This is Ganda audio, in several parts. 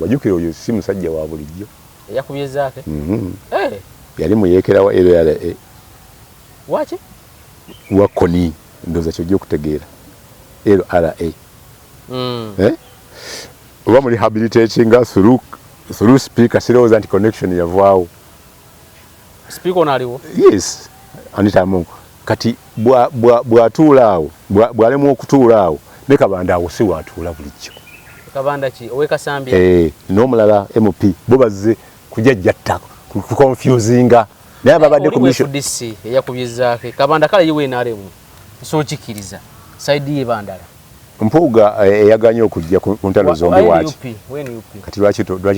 Wajjukira oyo si musajja wa bulijjo. Eyakubye Zaake? Eh. Yali muyeekera wa LRA. Waki? Wa Kony, ndowooza ky'ojja okutegeera. LRA. Eh? Oba mu rehabilitatinga through speaker, sirowooza nti connection yavaawo. Speaker ono aliwo? Yes. Anita Among. Kati bw'atuula awo, bw'alemwa okutuula awo, ne Kabanda awo si w'atuula bulijjo. Kabanda ki? Ow'e Kasambya? Eh, n'omulala MP, bo bazze kujajjatta, kuconfusinga. Naye ababadde ku mission. FDC eyakubye Zaake. Kabanda kale ye wa NRM. Nsobola okikkiriza. Side ye bandala. Mpuuga eyaganye okujja ku ntalo zombi waaki? Kati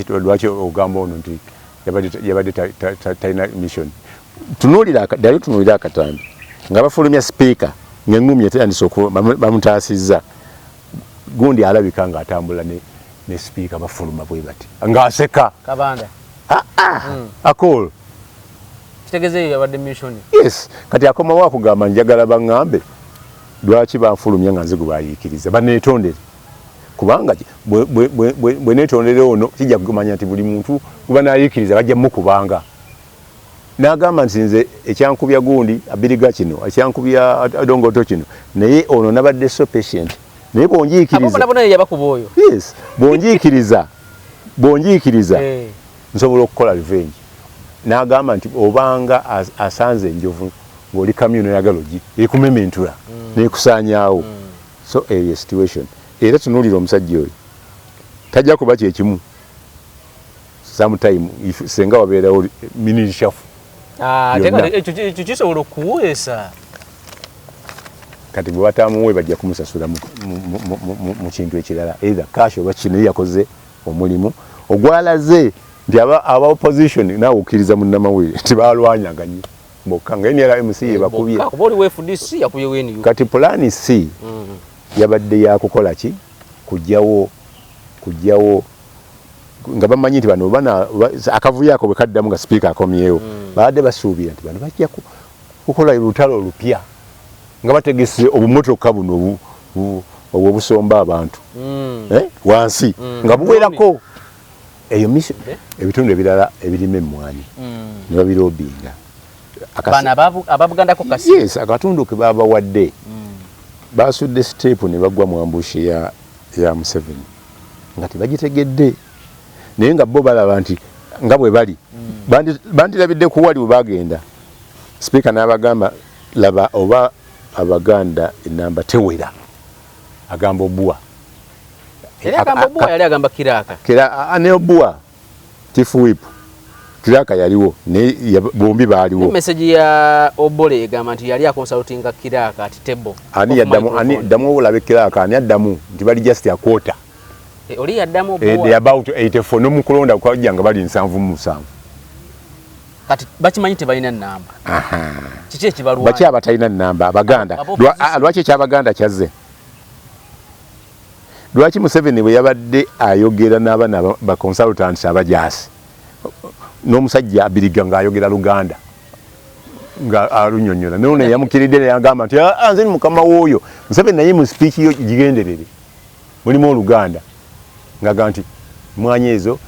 lwaki ogamba ono nti yabadde talina mission? Tunuulira, ddayo tunuulira akatambi nga bafulumya sipiika ng'eŋŋumi etandise bamutaasizza. Gundi alabika ng'atambula ne sipiika bafuluma bwe bati ng'aseka. Kabanda. Akol. Kitegeeza eyo yabadde mission. Yes, kati akomawo akugamba njagala baŋŋambe lwaki banfulumya nga nze gwe bayiikiriza, baneetondere. Kubanga bwe neetondera ono kijja kumanya nti buli muntu gwe banaayiikiriza bajja mukubanga. N'agamba nti nze ekyankubya gundi abiriga kino, ekyankubya Adongoto kino, naye ono nabadde so patient. Naye bw'onjiikiriza. Abo bona yabakuba oyo. Yes, bw'onjiikiriza nsobola okukola revenge. N'agamba nti obanga asanze enjovu ng'oli kamyu n'oyagala ogi ekumementula n'ekusaanyaawo. So eyo situation. Era tunuulira omusajja oyo tajja kuba kyekimu sometime if senga wabeerawo mini reshuffle. Ekyo kisobola okuweesa. Kati bwe batamuwe bajja kumusasula mu kintu ekirala, either cash oba kino. Yakoze omulimu ogwalaze nti aba opposition, naawe okkiriza munnamawulire nti balwanyaganye bokka nga NRMC yebakubye. Kuba oli wa FDC yakubye wa NUP. Kati plan C yabadde yakukola ki? Kujjawo nga bamanyi nti bano bana akavuyo ako bwe kaddamu nga sipiika akomyewo, babadde basuubira nti bano bajja kukola olutalo olupya nga bategese obumotoka buno obwo obusomba abantu wansi nga buwerako. Eyo mission, ebitundu ebirala ebirimu emmwanyi ne babilobbyinga. Bano ababugandako kasi. Yes, akatundu ke babawadde basudde step ne bagwa mu ambush ya Museveni nga tebagitegedde, naye nga bo balaba nti nga bwe bali bandirabidde ku wali we bagenda. Sipiika n'abagamba, laba oba Abaganda enamba tewera, agamba Obua. Yali agamba Obua, yali agamba Kiraka. Kira ne Obua chief whip, Kiraka yaliwo naye bombi baaliwo. Message ya Obole egamba nti yali aconsultinga Kiraka at table. Ani yaddamu? Ani ddamu olabe Kiraka, ani addamu nti bali just a quarter? Oli yaddamu Obua. They about 84 n'omukulonda kwajja nga bali 77. Kati bakimanyi tebalina namba. Kiki ekibalwanya? Baki abatalina namba? Abaganda. Lwaki ekyabaganda kyazze? Lwaki Museveni bwe yabadde ayogera n'abaana ba consultants abajaasi n'omusajja Abiriga ng'ayogera Luganda nga alunyonyola, naye ono yamukiridde neyagamba nti nze ni mukama w'oyo Museveni, naye mu speech yo gigenderere mulimu Oluganda ngaga nti mwanyi ezo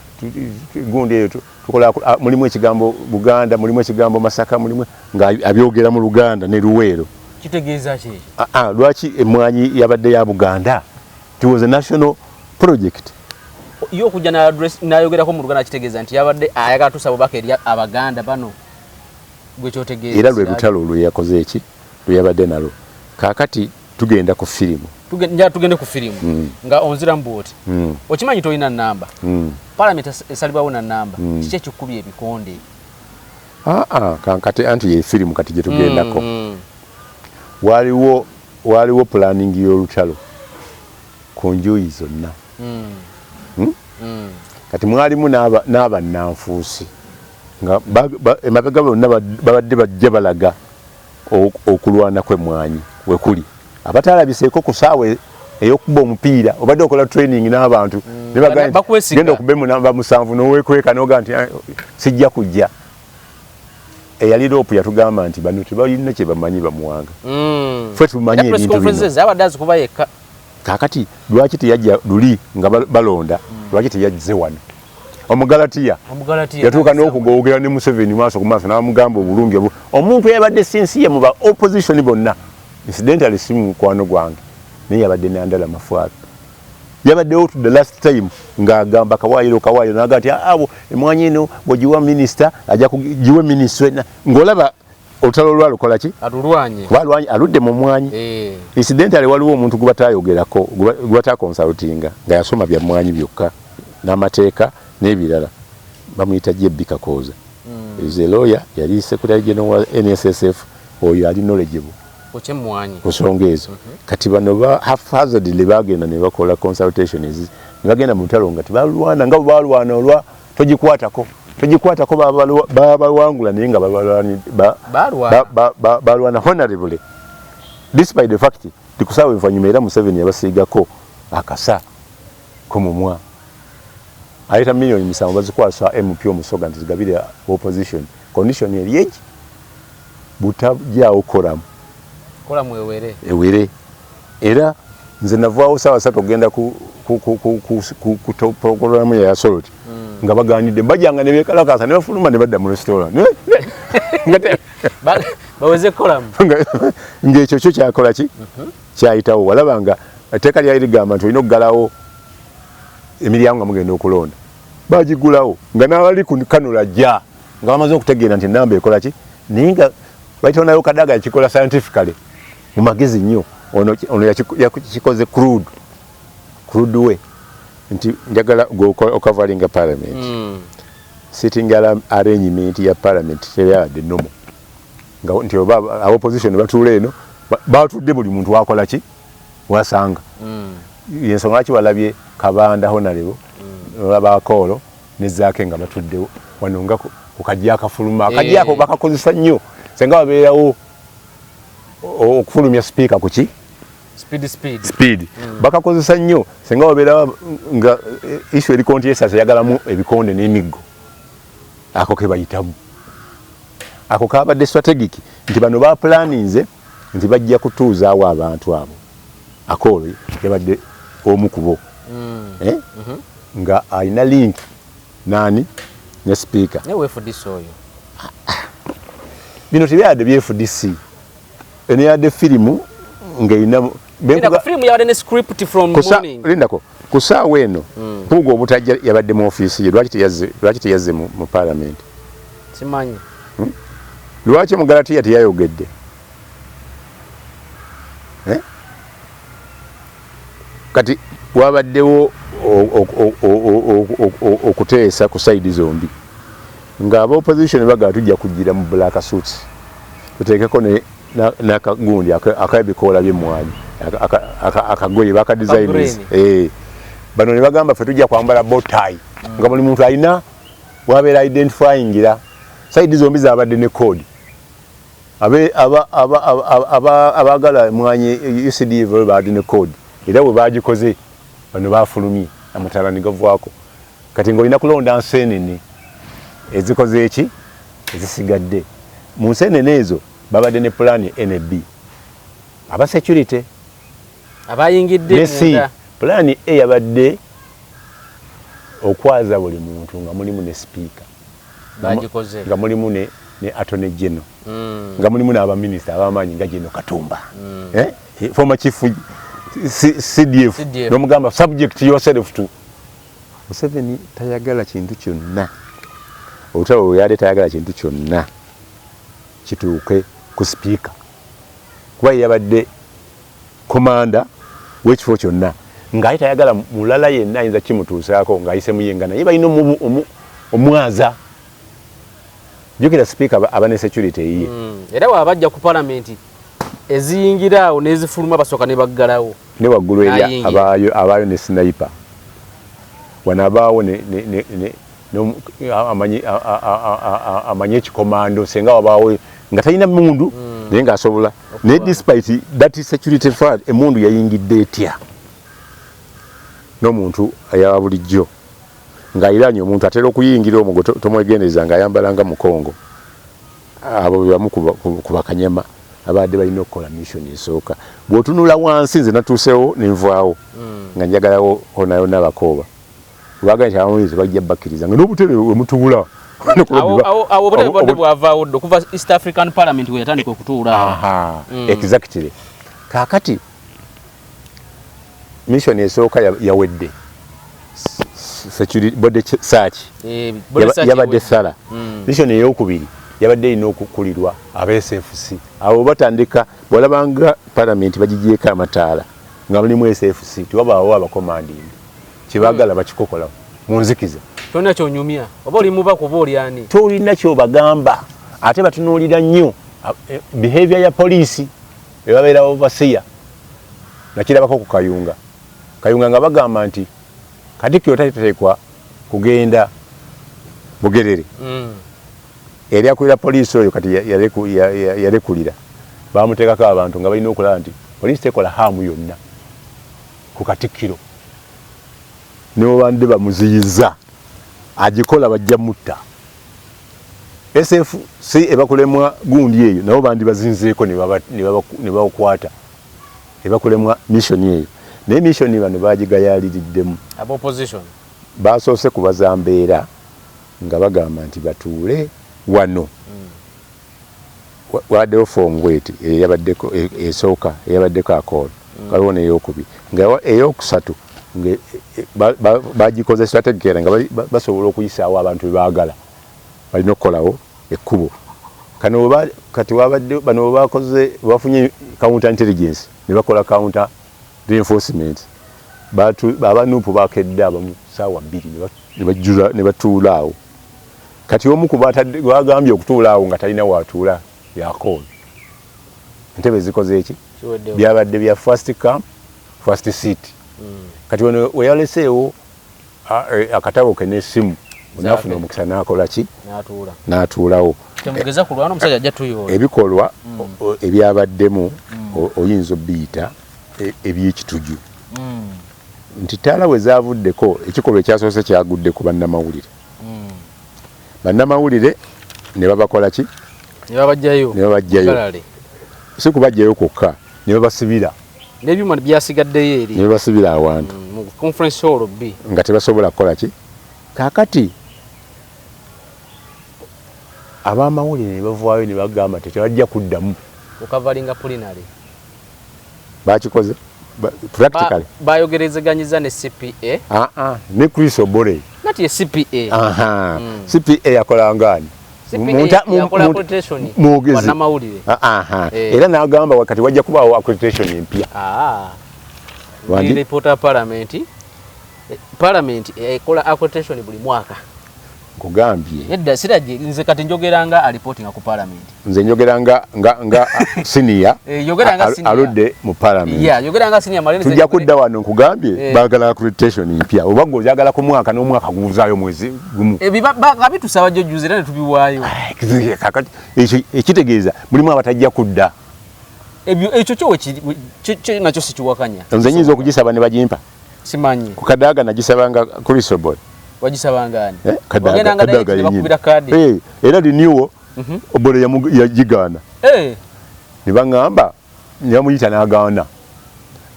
gundi eyo tukola, mulimu ekigambo Buganda, mulimu ekigambo Masaka, mulimu nga abyogera mu Luganda ne Luweero. Kitegeeza ki? Lwaki emwanyi yabadde ya Buganda? It was a national project. Ye okujja n'ayogerako mu Luganda kitegeeza nti yabadde ayagala tusa bubaka eri Abaganda bano, gwe kyotegeeza. Era lwe lutalo lwe yakoze eki lwe yabadde nalwo. Kaakati tugenda ku firimu. Njagala tugende ku firimu nga onziramu bwoti. Okimanyi tolina namba. Parliament esalibwawo na namba. Kiki ekikubye ebikonde? Kankati anti ye firimu kati gye tugendako. Waliwo planning y'olutalo ku njuyi zonna. Kati mwalimu n'abannanfuusi nga emabega bonna babadde bajja balaga okulwana kw'emmwanyi wekuli abatalabiseeko ku ssaawa ey'okuba omupiira. Obadde okola training n'abantu ne bagamba nti genda okube munamba 7 n'owekweka n'ogaa nti sijja kujja. Eyali LOP yatugamba nti bano tebalina kye bamanyi bamuwanga. Ffe tumanyi ebintu bino. Abadde azikuba yekka. Kaakati lwaki teyajja luli nga balonda? Lwaki teyazze wano? Omugalatiya yatuuka n'okugowogera ne Museveni maaso ku maaso n'amugamba obulungi omuntu eyabadde sinsiye mu ba opposition bonna, incidentally si mukwano gwange, naye yabadde Nandala Mafwabi, yabaddewo to the last time ng'agamba kawaayiro kawaayiro, n'agamba nti abo emwanyi eno bw'ogiwa minisita ajja kugiwa minisitule, ng'olaba olutalo lwalukola ki, alulwanye, aludde mu mwanyi. Incidentally waliwo omuntu gwe batayogerako, gwe bataconsultinga, nga yasoma bya mwanyi byokka n'amateeka n'ebirala, bamuyita JB Kakooza. Is a lawyer, yali secretary general wa NSSF. Oyo ali knowledgeable ku nsonga ezo. Kati bano ba haphazardly bagenda ne bakola consultation ne bagenda mu lutalo nga tebalwana nga bwe balwana olwa togikwatako togikwatako, babawangula, naye nga balwana honorably despite the fact nti kusaawa envanyuma era Museveni yabasiigako akasa ku mumwa, ayita 7 million bazikwasa MP Omusoga nti zigabire opposition, condition eri egi butajjawo quorum. Quorum ewere. Ewere. Era nze navaawo 3:00 okugenda ku programu ya Salt, nga baganidde bajanga ne bekalakasa ne bafuluma ne badda mu restaurant. Baweze quorum. Ng'ekyo kyo kyakola ki, kyayitawo. Walaba nga etteeka lyali ligamba nti olina okuggalawo emiryango nga mugenda okulonda, bagigulawo nga n'abali ku kanula jja nga bamaze okutegeera nti enamba ekola ki, naye nga baitonayo Kadaga yakikola scientifically mu magezi nnyo. Ono yakikoze crude way nti njagala ocoveringa parliament. Sitting arrangement ya parliament teyabadde normal, nga nti oba opposition batuula eno, batudde buli muntu wakola ki wasanga. Yensonga lwaki walabye Kabanda honorable, olaba Akoolo ne Zaake nga batuddewo wano nga ku kajja akafuluma. Akajja ako bakakozesa nnyo senga wabeerawo okufulumya sipiika ku ki speed speed. Speed. Bakakozesa nnyo senga wabeerawo nga issue eri contentious, eyagalamu ebikonde n'emiggo, ako ke bayitamu. Ako kabadde strategic nti bano baplaninze nti bajja kutuuzaawo abantu abo. Akoolo yabadde omu kubo. Eh? Nga alina link nani ne speaker. Naye weFDC oyo. Bino tebyadde byFDC, eno yadde firimu ng'erina Firimu yabadde ne script from morning. Lindako, ku ssaawa eno Mpuuga obutajja yabadde mu ofiisi ye, lwaki teyazze mu parliament? Simanyi. Lwaki Mugalatiya teyayogedde? Eh? Kati wabaddewo okuteesa ku side zombi ng'aba opposition bagala tujja kugira mu black suits, tuteekeko n'akagundi ak'ebikoola by'emmwanyi, akagoye baka designs. Eh. Bano ne bagamba ffe tujja kwambala bow tie, nga buli muntu alina wabeera identifyingira. Side zombi zabadde ne code. Abaagala emwanyi UCDF baadde ne code, era bwe bagikoze bano bafulumye amataala ne gavaako. Kati ng'olina kulonda nseenene ezikoze eki ezisigadde. Mu nseenene ezo babadde ne pulaani A ne B, aba security abayingidde ne C. Pulaani A yabadde okwaza buli muntu nga mulimu ne sipiika, nga mulimu ne attorney general, nga mulimu n'abaminisita ab'amaanyi nga General Katumba, eh? Former chief CDF, nomugamba subject yourself to Museveni. Tayagala kintu kyonna, olutalo lwe yali tayagala kintu kyonna kituuke ku sipiika, kuba ye yabadde komanda w'ekifo kyonna, ng'ate tayagala mulala yenna ayinza kimutuusaako ng'ayise muyenga, naye balina omwaza. Jjukira sipiika aba ne security eyiye. Era waba bajja ku palamenti, eziyingira awo n'ezifuluma basooka ne baggalawo. Ne waggulu eri abaayo ne sniper, wano abaawo amanyi ekikomando senga wabaawo nga talina mundu, naye ng'asobola. Naye despite that security fund, emundu yayingidde etya n'omuntu aya bulijjo ng'ayiranye? Omuntu atera okuyingira omwo tomwegendereza ng'ayambala nga Mukongo. Abo bebamu ku bakanyama abadde balina okukola mission esooka. Bw'otunula wansi, nze natuusewo nenvaawo nga njagalawo onayona bakooba. Kubanga nti abamawulire tebajja bakkiriza nga n'obutebe we mutuula. Awo obutebe bwadde bwavaawo dda okuva East African Parliament we yatandika okutuula. Exactly. Kaakati mission esooka yawedde, security body search yabadde sala. Mission eyokubiri yabadde erina okukulirwa aba SFC. Abo batandika bw'olabanga parliament bagigyeko amataala nga mulimu SFC, tewabaawo abacommanding, kyebagala bakikokola mu nzikiza. Tolina kyonyumya, oba oli mubaka oba oli ani, tolina kyobagamba. Ate batunuulira nnyo behavior ya poliisi ebabeera overseer. Nakirabako ku Kayunga, Kayunga nga bagamba nti Katikkiro tateekwa kugenda Bugerere. Yali akulira poliisi oyo kati yalekulira, bamuteekako abantu nga balina okulaba nti poliisi tekola harm yonna ku Katikkiro. Newabadde bamuziyiza agikola, bajja mutta. SFC ebakulemwa gundi eyo, nabo bandi bazinzeeko ne bakwata ebakulemwa mission eyo. Naye mission bano bagigayaliriddemu. Basoose kubaza mbeera nga bagamba nti batuule wano. Waddewo fongweti eyabaddeko esooka, eyabaddeko akoolo, waliwo n'eyokubiri, nga eyokusatu bagikoze strategically nga basobola okuyisaawo abantu bebaagala. Balina okukolawo ekkubo. Kano kati wabadde bano bakoze, bafunye counter intelligence ne bakola counter reinforcement. Aba NUP bakedde abamu saawa 2 ne bajjula ne batuula awo. Kati omu ku bagambye okutuula awo nga talina watuula yakoolo, entebe zikoze eki, byabadde bya first come first seat. Kati wano weyaleseewo akatabo ke n'essimu, onafuna omukisa n'akola ki, n'atuulawo. Ebikolwa ebyabaddemu oyinza obiyita ebyekituju nti taala we zavuddeko, ekikolwa ekyasoose kyagudde ku bannamawulire. Bannamawulire ne babakola ki? Ne babajjayo. Ne babajjayo, si kubajjayo kwokka, ne babasibira. N'ebyuma byasigaddeyo eri. Ne babasibira awantu. Mu conference hall B. Nga tebasobola kukola ki. Kaakati abamawulire ne bavaayo ne bagamba nti tebajja kuddamu okucoveringa plenary. Bakikoze practically. Bayogerezeganyiza ne CPA. Ah ah, ne Chris Obore. Nati ye CPA. Aha. CPA yakola ngani? Mwogezi era n'agamba wakati wajja kubaawo accreditation empya. Reporter, parliament ekola accreditation buli mwaka. Nkugambye. Nedda, siraje, nze kati njogera nga alipotinga ku parliament. Nze njogera nga senior. Eh, yogera nga senior. Aludde mu parliament. Yeah, yogera nga senior malene. Tujja kudda wano, nkugambye. Baagala accreditation mpya, oba gwe oyagala ku mwaka n'omwaka guvuzaayo mwezi gumu. Nga bitusaba jojuzi era ne tubiwaayo. Kakati ekyo ekitegeeza mulimu abatajja kudda. Ebyo ekyo kyo nakyo sikiwakanya. Nze nyinza okugisaba ne bagimpa. Simanyi. Ku Kadaaga nagisabanga Chris Obore. Wagisabanga ani? Eh, Kadaga, Kadaga yennyini. Kaadi. Era renewal Obore yagigaana. Ne baŋŋamba ne bamuyita n'agaana.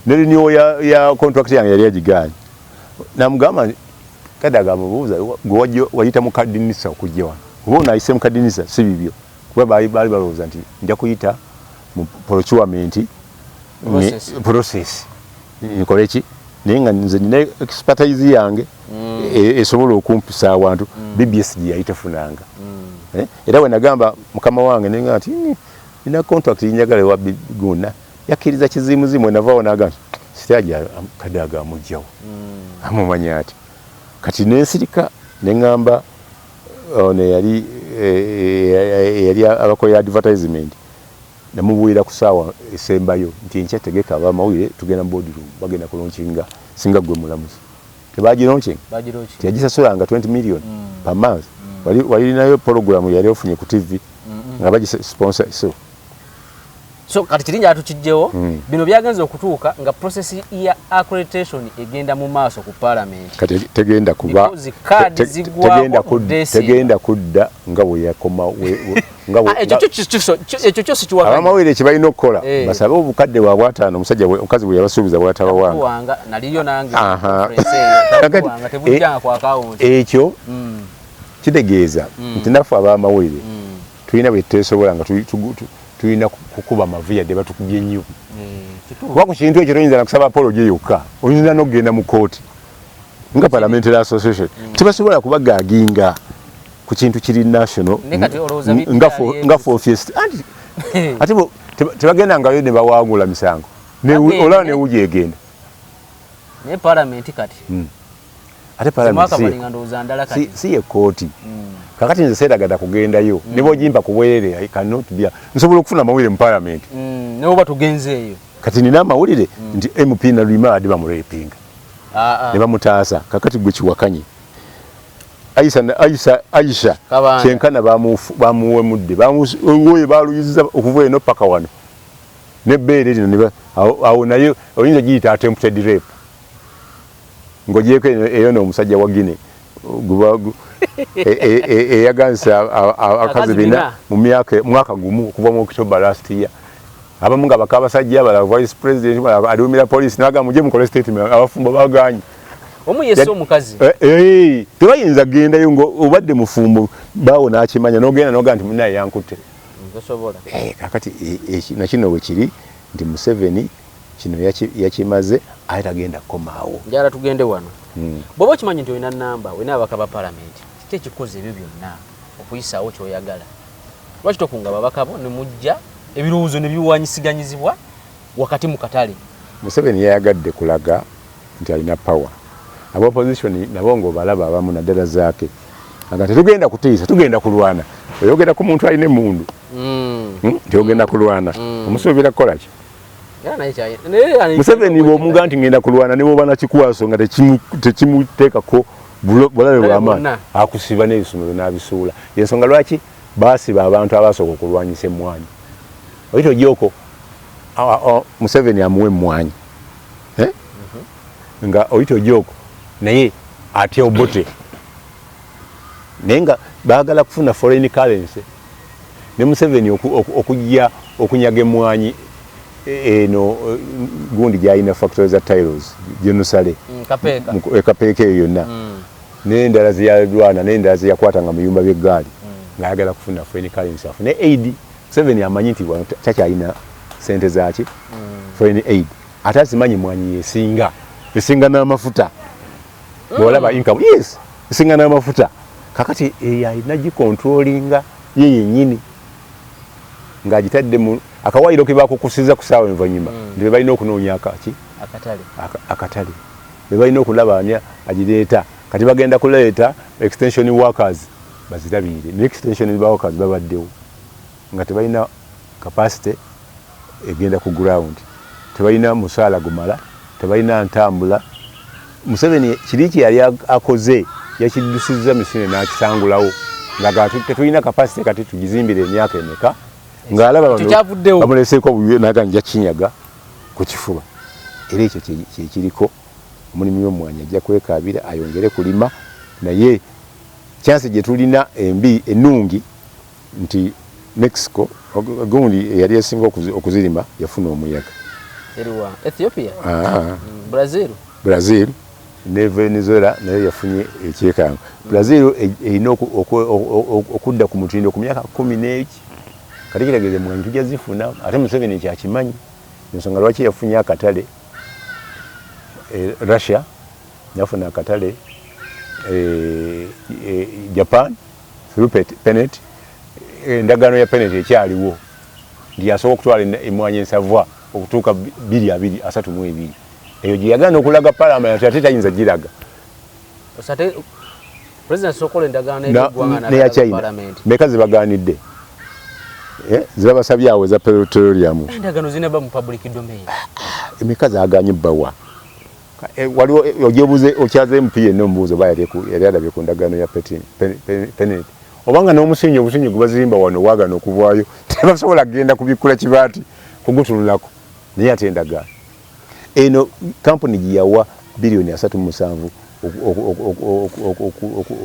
Ne renewal ya contract yange yali agigaanye. Namugamba, Kadaga amubuuza, gwe wayita mu kadinisa okujja wano, oba ono ayise mu kadinisa si bibyo, kuba baali balowooza nti nja kuyita mu procurement process nkole ki, naye nga nze nina expertise yange esobola okumpisa awantu BBS gye yali tefunanga. Era bwe nagamba mukama wange nenga nti nina contract njagala ewa gunda, yakkiriza kizimuzimu. Enavaawo naga nti sitaja Kadaga amugjawo, amumanya ati kati nensirika neŋŋamba ono eyali abakolera advertisement, namubuulira ku ssaawa esembayo nti enkya tegeka abamawulire, tugenda mu boardroom, bagenda kulaunchinga singa gwe mulamuzi. Tebagilaunchinga, teyagisasulanga 20 million per month. Walinayo program yali ofunye ku TV nga bagisponsor, so So kati kirinja tukijjewo. Bino byagenze okutuuka nga process ya accreditation egenda mu maaso ku parliament. Kati tegenda kuba tegenda kudda nga bwe yakoma nga ekyo kyo sikiwakanya. Abamawulire kye balina okukola basabe obukadde bwabwe 5 omusajja omukazi bwe yabasuubiza bw'atabawanga. Naliyo nange tebujjanga ku account. Ekyo kitegeeza nti naffe abamawulire tulina bwe tuteesobola nga tulina kukuba mavi yadde batukubye nnyo. Kuba ku kintu ekyo toyinza na kusaba apology yokka, oyinza n'okugenda mu kkooti nga Parliamentary Association. Tebasobola kubagaaginga ku kintu kiri national nga fourth. Ate tebagenda ngayo ne bawangula misango olaba ne wugi egenda. Naye parliament kati ate parliament si ye kkooti. Kakati nze seeragada kugendayo ne bw'ogimpa ku bwerere, I cannot be, nsobola okufuna amawulire mu parliament ne oba tugenzeeyo. Kati nina amawulire nti MP Naluyima adi bamurepinga ne bamutaasa. Kakati gwe kiwakanye Aisha kyenkana bamuwemudde bamuwoye baluyiziza okuva eno paka wano nebbeere lino awo naye oyinza giyita attempted rape ng'ogyeko eyo n'omusajja wa Guinea eyaganzisa abakazi bina mu mwaka gumu okuva mu October last year. Abamu nga bakabasajja, abalala vice president, aduumira police n'agamba mujje mukole statement, abafumbo baganye. Omu yesse omukazi. Tebayinza kugendayo ng'obadde mufumbo baawo n'akimanya n'ogenda n'ogamba nti munnaye yankutte. Tosobola. Kakati nakino bwe kiri nti Museveni kino yakimaze ate tagenda kukomaawo. Njala tugende wano. Bw'oba okimanyi nti olina namba, olina ababaka ba palamenti, kiki ekikoze ebyo byonna okuyisaawo ky'oyagala? Lwaki tokunga ababaka bo ne mujja ebirowoozo ne biwanyisiganyizibwa wakati mu katale? Museveni yayagadde kulaga nti alina power. Aba opposition nabo ng'obalaba abamu naddala Zaake aga tetugenda kutiisa, tugenda kulwana. Oyogera ku muntu alina emmundu nti ogenda kulwana, omusuubira kukola ki? Museveni bw'omuga nti ngenda kulwana ne bw'oba nakikwaso nga tekimuteekako bulabe bw'amaanyi, akusiba n'ebisumuluzo n'abisuula. Y'ensonga lwaki baasiba abantu abasooka okulwanyisa emmwanyi. Oyita ogyoko Museveni amuwa emmwanyi nga oyita ogyoko naye atya Obote, naye nga baagala kufuna foreign currency. Ne Museveni okujja okunyaga emmwanyi eno gundi gyalina factory za tiles genusale Kapeeka eyo yonna n'endala zeyalwana n'endala zeyakwatanga mu biyumba by'eggaali ng'ayagala kufuna foreign currency afune aid. Museveni amanyi nti wano takyalina sente zaki foreign aid, ate azimanyi mwanyi yesinga esinga n'amafuta bw'olaba income, yes, esinga n'amafuta. Kakati eyo alina gicontrollinga ye yennyini ng'agitadde mu akawaayiro ke bakukusiza ku ssaawa envannyuma nti be balina okunoonya akaki akatale, be balina okulaba ani agireeta. Kati bagenda kuleeta extension workers bazirabirire, naye extension workers babaddewo nga tebalina capacity egenda ku ground, tebalina musaala gumala, tebalina ntambula. Museveni kiri kye yali akoze yakiddusizza misinde n'akisangulawo nga tetulina capacity, kati tugizimbire emyaka emeka ng'alaba bamuleseeko naga nja kinyaga ku kifuba. Era ekyo kyekiriko omulimi w'emmwanyi ajja kwekaabira ayongere kulima, naye chance gye tulina embi ennungi nti Mexico gundi eyali esinga okuzirima yafuna omuyaga. Eriwa? Ethiopia? Brazil? Brazil ne Venezuela nayo yafunye ekyekango. Brazil erina okudda ku mutindo ku myaka 10 n'eki. Kati kitegeeza emmwanyi tujja zifuna, ate Museveni kyakimanyi. Ensonga lwaki yafunye akatale Russia, yafuna akatale Japan through Penet. Endagaano ya Penet ekyaliwo nti yasobola okutwala emmwanyi ensavwa okutuuka 2,232. Eyo gye yagaana okulaga palamenti ate tayinza giraga. Neya China meka zibagaanidde zibabasabye awo eza petroleum. Emeka zaganye bbawa. Waliwo ogyebuze okyaza MP yenna omubuuzo oba yali alabye ku ndagaano ya Penet, obanga n'omusingi obusingi gwe bazimba wano waagana okuvaayo tebasobola kugenda kubikkula kibaati. Kugutunulako naye ate endagaano eno kampuni gyeyawa 37 biliyoni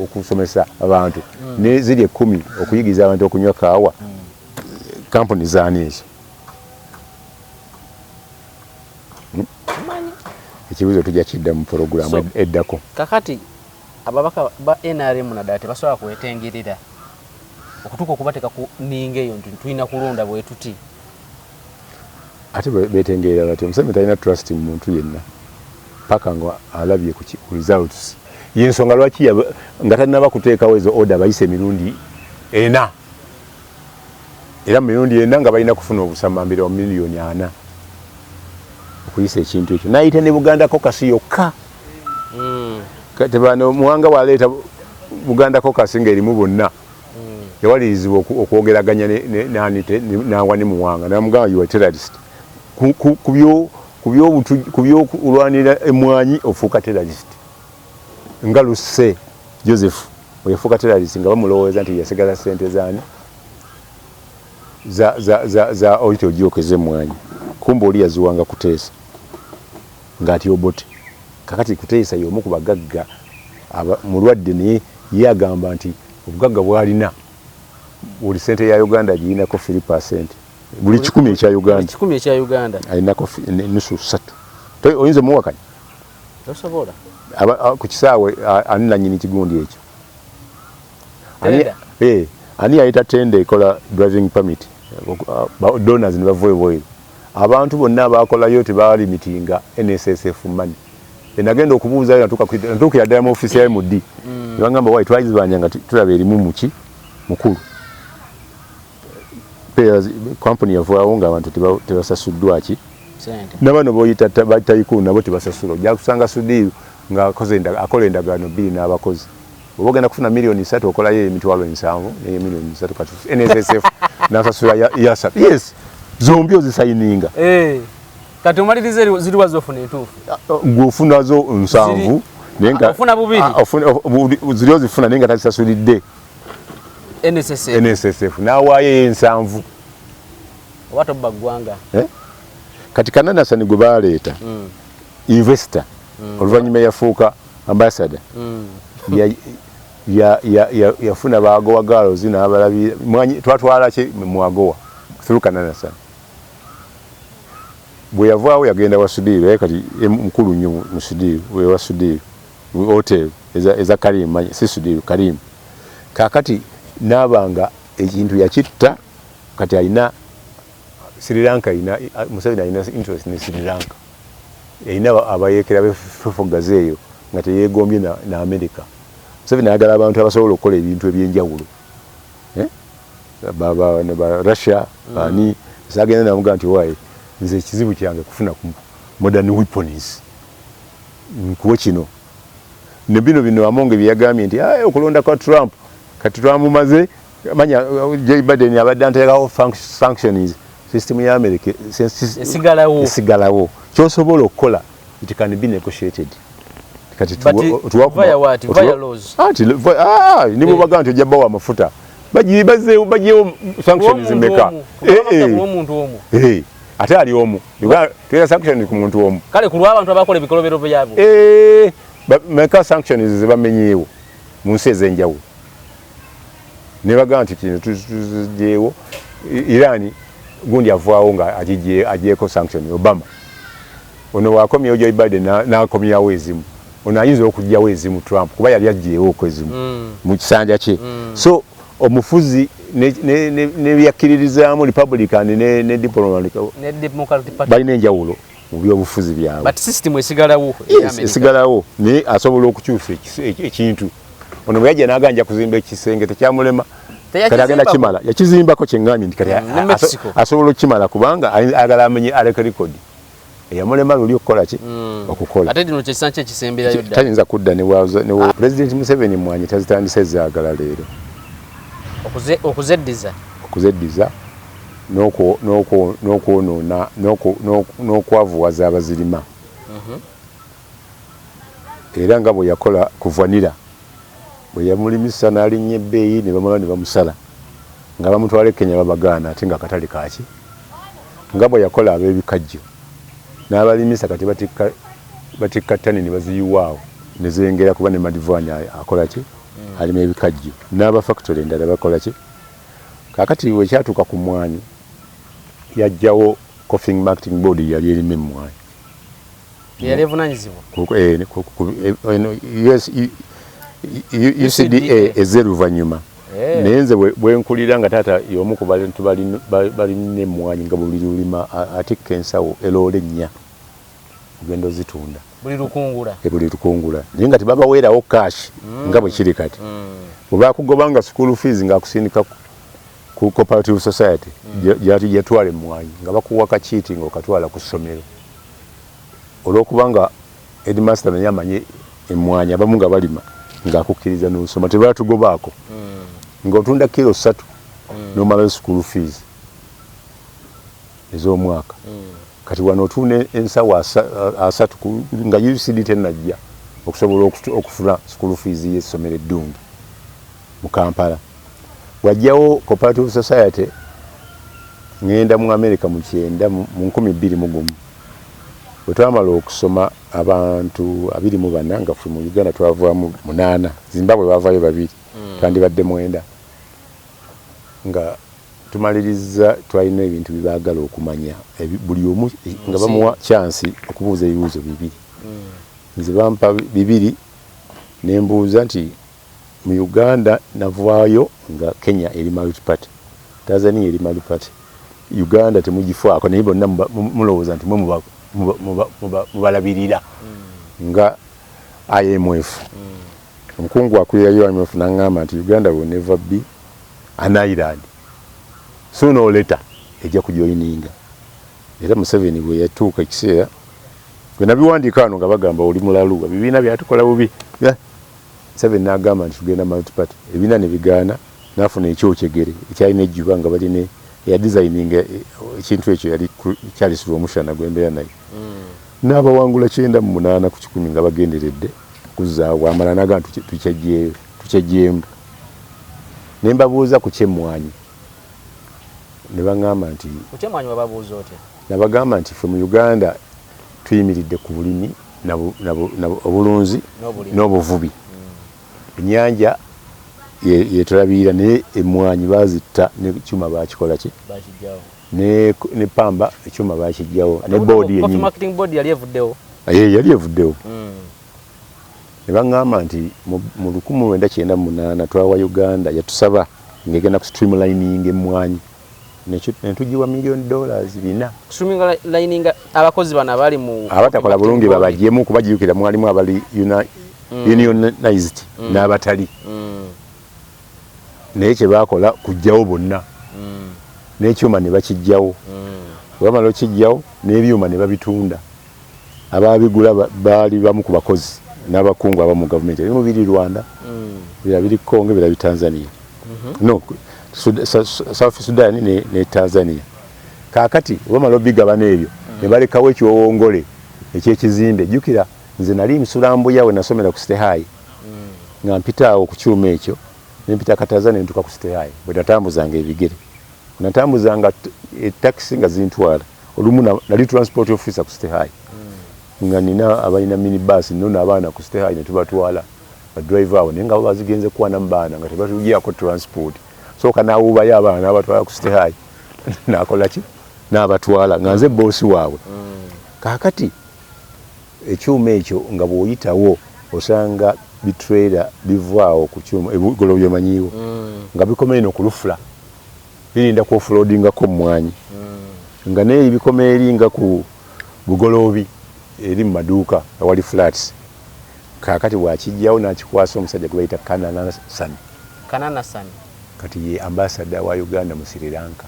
okusomesa abantu ne ziri 10 okuyigiriza abantu okunywa kaawa, kampuni zaani ezo? Manyi. Ekibuuzo tujja kidda mu porogulamu eddako. Kakati ababaka ba NRM naddala tebasobola kwetengerera okutuuka okubateeka ku nninga eyo nti tulina kulonda bwe tuti. Ate betengerera batya? Museveni talina trust mu muntu yenna paka nga alabye ku results. Yensonga lwaki nga talinaba kuteekawo ezo order, bayise emirundi ena, era mu mirundi ena nga balina kufuna obusamambira wa 4 miliyoni okuyisa ekintu ekyo, nayita ne Buganda Caucus yokka. Kati bano Muwanga bwaleeta Buganda Caucus ng'erimu bonna, yawalirizibwa okwogeraganya nani nangwa ne Muwanga, namugamba, "You are terrorist." Ku byokulwanira emwanyi ofuuka terrorist, nga Lusse Joseph weyafuuka terrorist nga bamulowooza nti yasigala sente zaani za oyita ogyokeza emwanyi, kumbe oli yaziwanga Kuteesa ng'ati Obote. Kakati Kuteesa y'omu ku bagagga mulwadde, naye ye agamba nti obugagga bwalina buli sente ya Uganda girinako 3%, buli 100 ekya Uganda. 100 ekya Uganda. Alinako nusu ssatu. Oyinza omuwakanya? Tosobola. Ku kisaawe ani nanyini kigundi ekyo? Tenda. Ani yayita tenda ekola driving permit? Donors ne bava ebweru, abantu bonna abakolayo tebalimitinga NSSF money. Enagenda okubuuzayo, natuukira ddala mu ofiisi ya MD, ne bagamba wayi twagizibanja nga tulaba erimu muki mukulu. Company yavaawo ng'abantu tebasasuddwa ki sente. Nabano boyita tycoon nabo tebasasula. Ojja kusanga Sudiru nga akola endagaano bbiri n'abakozi, oba ogenda kufuna 3 miliyoni okolayo 70,000 neye 3 miliyoni, kati NSSF nasasula yasa yes, zombi ozisayininga. Eh, kati omaliriza ziriwa zofuna entuufu? Gwe ofunazo 70 naye nga Ofuna bubiri? Ah, ziri ozifuna naye nga tazisasulidde. NSSF. NSSF n'awaayo 7. Oba tobba ggwanga. Eh? Kati Kananasani gwe baleeta, investor, oluvannyuma yafuuka ambassador, yafuna bagowa girls n'abalabira mwanyi twatwala ki mwagowa through Kananasani. Bwe yavaawo yagenda wa Sudiru, naye kati mukulu nnyo mu Sudiru, we wa Sudiru mu hotel eza Karim, manyi si Sudiru, Karim. Kaakati naabanga ekintu yakitta, kati alina Sri Lanka, alina Museveni alina interest ne Sri Lanka, erina abayeekera befugazi eyo nga teyeegombye na America. Museveni ayagala abantu abasobola okukola ebintu ebyenjawulo. Eh? Ba Russia ani sagenda namuga nti waye nze ekizibu kyange kufuna ku modern weapons, nkuwe kino ne bino bino. Amonge bye yagambye nti "Aye, okulonda kwa Trump kati twamumaze." Manya Joe Biden abadde anteekawo sanctions, system ya America Esigalawo. Esigalawo. Kyosobola okukola, it can be negotiated. Kati But via what? Via laws. Anti ne bwebaga nti ojja bawa amafuta, bazeewo baggyewo sanctions meka? Omuntu omu. Eh, ate ali omu. Tuera sanctions ku muntu omu. Kale ku lw'abantu abakola ebikolobero byabwe. Eh, meka sanctions zebamenyeewo mu nsi ez'enjawulo ne bagamba nti kino tuzigyewo? Iran gundi avaawo nga agyeko sanction, Obama ono wakomyewo, Joe Biden n'akomyawo ezimu, ono ayinza okugyawo ezimu Trump, kuba yali aggyewooko ezimu mu kisanja kye. So omufuzi nebyakkiririzaamu Republican ne Democratic Ne Democratic Party. Balina enjawulo mu byobufuzi byabwe. But system esigalawo. Yes, esigalawo, naye asobola okukyusa ekintu. Ono bwe yajja n'aganja kuzimba ekisenge tekyamulema, kati agenda kimala, yakizimbako. Kyeŋŋambye nti kati Ne Mexico. Asobola okukimala kubanga ayagala amenye aleke record eyamulema luli okukola ki, okukola. Ate lino kyekisa kye ekisemberayo ddala. Tayinza kudda ne ne President Museveni mwanyi tazitandise zaagala leero. Okuzeddiza. Okuzeddiza n'okwonoona n'okwavuwaza abazirima, era nga bwe yakola ku vanilla, bwe yamulimisa n'alinnya ebbeeyi ne bamala ne bamusala nga bamutwala e Kenya babagaana, ate nga akatale kaki. Nga bwe yakola ab'ebikajjo n'abalimisa, kati batikka ttani ne baziyiwa awo ne zengera, kuba ne Madhvani akola ki? Alima ebikajjo, n'aba factory endala bakola ki? Kaakati wekyatuuka ku mmwanyi, yajjawo Coffee Marketing Board yali erima emmwanyi. Yali evunanyizibwa. UCDA ezze luvannyuma, naye nze bwe nkulira nga taata y'omu ku bantu balina emmwanyi, nga buli lulima atikka ensawo eloole 4 ogenda ozitunda. Buli lukungula? Buli lukungula, naye nga tebabaweerawo cash nga bwe kiri kati. Bwe bakugobanga school fees ng'akusindika ku cooperative society gyatwala emmwanyi, nga bakuwa kakiiti ng'okatwala ku ssomero, olw'okubanga headmaster naye amanye emmwanyi, abamu nga balima, ng'akukkiriza n'osoma. Tebatugobaako, ng'otunda kilo 3 n'omalayo school fees ez'omwaka. Kati wano otunda ensawo 30 nga UCD tenajja, okusobola okufuna school fees y'essomero eddungi mu Kampala. Wajjawo cooperative society, ŋŋenda mu America mu kyenda mu 2001. Bwe twamala okusoma, abantu 24, nga ffe mu Uganda twavaamu munaana, Zimbabwe bavaayo babiri, twandibadde mwenda. Nga tumaliriza, twalina ebintu byebaagala okumanya, buli omu nga bamuwa chance okubuuza ebibuuzo bibiri. Nze bampa bibiri, nembuuza nti mu Uganda navaayo nga Kenya eri multiparty, Tanzania eri multiparty, Uganda temugifaako, naye bonna mulowooza nti mwe mubalabirira nga IMF. Omukungu akulira IMF naŋŋamba nti Uganda will never be an island, sooner or later ejja kujoininga. Era Museveni bwe yatuuka ekiseera bwe nabiwandiika wano nga bagamba oli mulalu, ebibiina byatukola bubi. Museveni n'agamba nti tugenda multiparty, ebibiina ne bigaana, n'afuna ekyokyegere ekyalina ejjuba nga balina eyadesigninga ekintu ekyo yali Charles Rwomushana gwembeera naye, n'abawangula 98% nga bagenderedde okuzzaawo. Bwamala n'agamba tukyejjeeyo, tukyejjeemu. Ne mbabuuza ku kyemmwanyi, ne baŋŋamba nti Ku kyemmwanyi wababuuza otya? Nabagamba nti ffe mu Uganda tuyimiridde ku bulimi obulunzi n'obuvubi, ennyanja yetulabirira, naye emmwanyi bazitta, nekyuma bakikola ki, ne pamba ekyuma bakijjawo, ne board yennyini yali evuddewo. Yali evuddewo. Ne baŋŋamba nti mu 1998 twawa Uganda, yatusaba ng'egenda ku streamlining emmwanyi, netugiwa million dollars 400. Streamlining abakozi bano abali mu Abatakola bulungi babajjemu, kubajjukira mwalimu abali unionized n'abatali, naye kyebakola kujjawo bonna, n'ekyuma ne bakijjawo. Bwe bamala okijjawo, n'ebyuma ne babitunda, ababigula baali bamu ku bakozi n'abakungu abamu mu gavumenti. Ebimu biri Rwanda, birala biri Congo, birala biri Tanzania, no South Sudan ne Tanzania. Kaakati bamala obigabana ebyo, ne balekawo ekiwowongole ekyekizimbe. Jjukira nze nali nsula Mbuya, we nasomera ku City High, nga mpita awo ku kyuma ekyo, nempita Kataza nentuka ku City High. Bwe natambuzanga ebigere, natambuzanga etakisi nga zintwala. Olumu nali transport officer ku City High, nga nina abalina minibus, nona abaana ku City High netubatwala, badriver awo, naye nga bo bazigenze kuwanamu baana nga tebatugyako transport. Sooka nawuubayo abaana nabatwala ku City High, nakola ki, n'abatwala nga nze boosi waabwe. Kaakati ekyuma ekyo nga bw'oyitawo osanga bitrailer bivaawo ku kyuma ebugolo byomanyiiwo, nga bikoma eno ku lufula, birinda ku offloadingako mmwanyi, nga naye bikoma eri nga ku Bugoloobi eri mu maduuka awali flats. Kaakati bw'akijjawo n'akikwasa omusajja gwe bayita Kananasani. Kananasani. Kati ye ambassador wa Uganda mu Sri Lanka.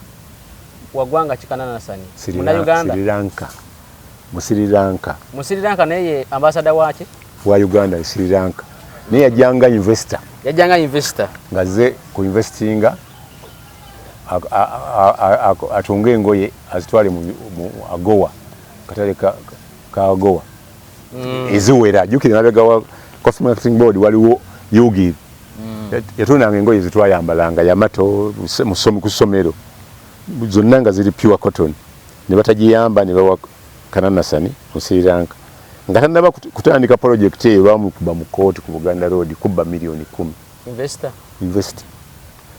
Wagwanga ki Kananasani? Munnayuganda? Sri Lanka, mu Sri Lanka. Mu Sri Lanka, naye ye ambassador waki? Wa Uganda e Sri Lanka, naye yajjanga investor. Yajjanga investor. Ng'azze ku investinga, atunge engoye azitwale mu Agoa, katale ka Agoa eziwera. Jjukira emabega wa Coffee Marketing Board waliwo UGIL, yatundanga engoye zetwayambalanga, Yamato ku ssomero, zonna nga ziri pure cotton. Ne batagiyamba, ne bawa Kananasani mu Sri Lanka nga tannaba kutandika project eyo. Bamukuba mu kooti ku Buganda Road kubba miliyoni 10. Investor. Investor.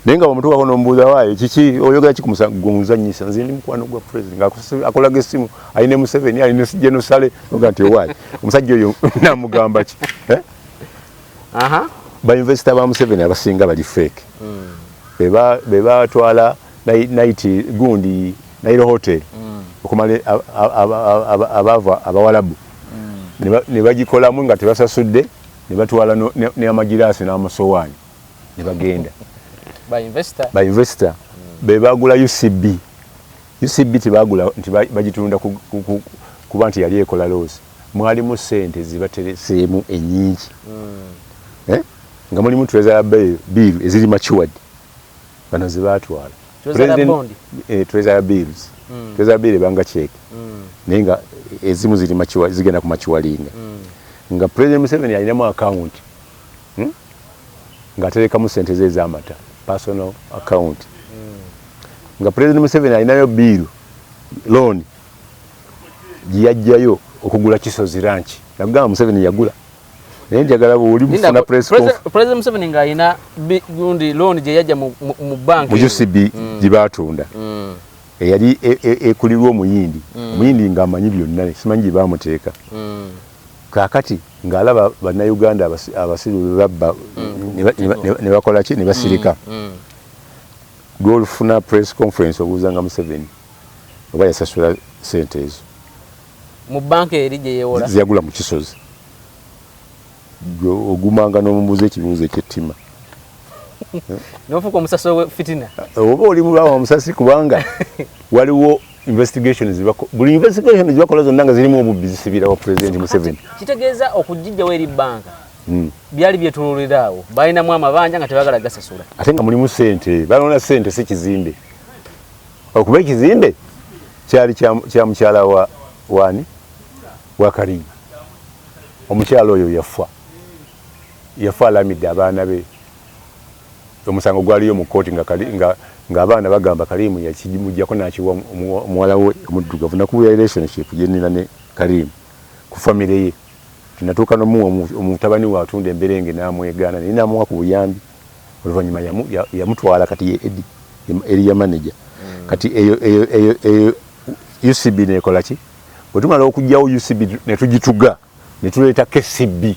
Naye nga bamutuukako n'omubuuza, "Waayo kiki oyogera ki ku musango gw'omuzannyisa? Nze ndi mukwano gwa president," nga akolaga essimu, alina Museveni, alina General Saleh, oga nti owaaye omusajja oyo namugamba ki, eh? Ba investor ba Museveni abasinga bali fake. Be batwala night gundi Nile Hotel okumala abaava abawalabu ne bagikolamu nga tebasasudde, ne batwala n'amagiraasi n'amasowaani ne bagenda. Ba investor. Ba investor be bagula UCB. UCB tebagula nti bagitunda kuba nti yali ekola loss. Mwalimu sente zibatereseemu ennyingi, eh? Nga mulimu treasury bill eziri matured, bano zebatwala. Treasury bond? Eh, treasury bills. Treasury bill ebanga check, naye nga ezimu ziri mature, zigenda ku maturinga. Nga President Museveni alinamu account, Ng'aterekamu sente ze ez'amata, personal account. Nga President Museveni alinayo bill, loan gye yajjayo okugula Kisozi Ranch. Nagamba Museveni yagula, naye njagala bwoli mufuna press conference. President Museveni ng'alina gundi loan gye yajja mu bank. Mu UCB gye baatunda, eyali ekulirwa omuyindi. Omuyindi ng'amanyi byonna, simanyi gye baamuteeka. Kaakati ng'alaba Bannayuganda abasiru be babba ne bakola ki, ne basirika. Lwolufuna press conference, obuuzanga Museveni oba yasasula sente ezo mu banka eri gye yeewola. Zeyagula mu Kisozi. Gwe ogumanga n'omubuuza ekibuuzo ekyettima. Nofuuka omusasi we fitina. Oba oli mulaba omusasi, kubanga waliwo investigation buli investigation zibakola zonna nga zirimu obubbi, zisibira wa President Museveni. Kitegeeza okugijjawo eri banka byali byetololera awo, balinamu amabanja nga tebagala gasasula. Ate nga mulimu sente, balona sente, si kizimbe. Okuba ekizimbe kyali kya mukyala wa wani, wa Karimu. Omukyala oyo yafa, yafa alamidde abaana be. Omusango gwaliyo mu kooti nga, nga abaana bagamba Karimu yakimugjako nakiwa omuwala we omuddugavu. Nakubuya relationship gyenina ne Karimu ku famire ye. Tinatuuka nomuwa omutabani we atunda emberenge n'amwegaana, naye namuwa ku buyambi. Oluvannyuma yamutwala, kati ye Edi area manager. Kati eyo UCB nekola ki? Bwe tumala okugyawo UCB ne tugituga ne tuleeta KCB.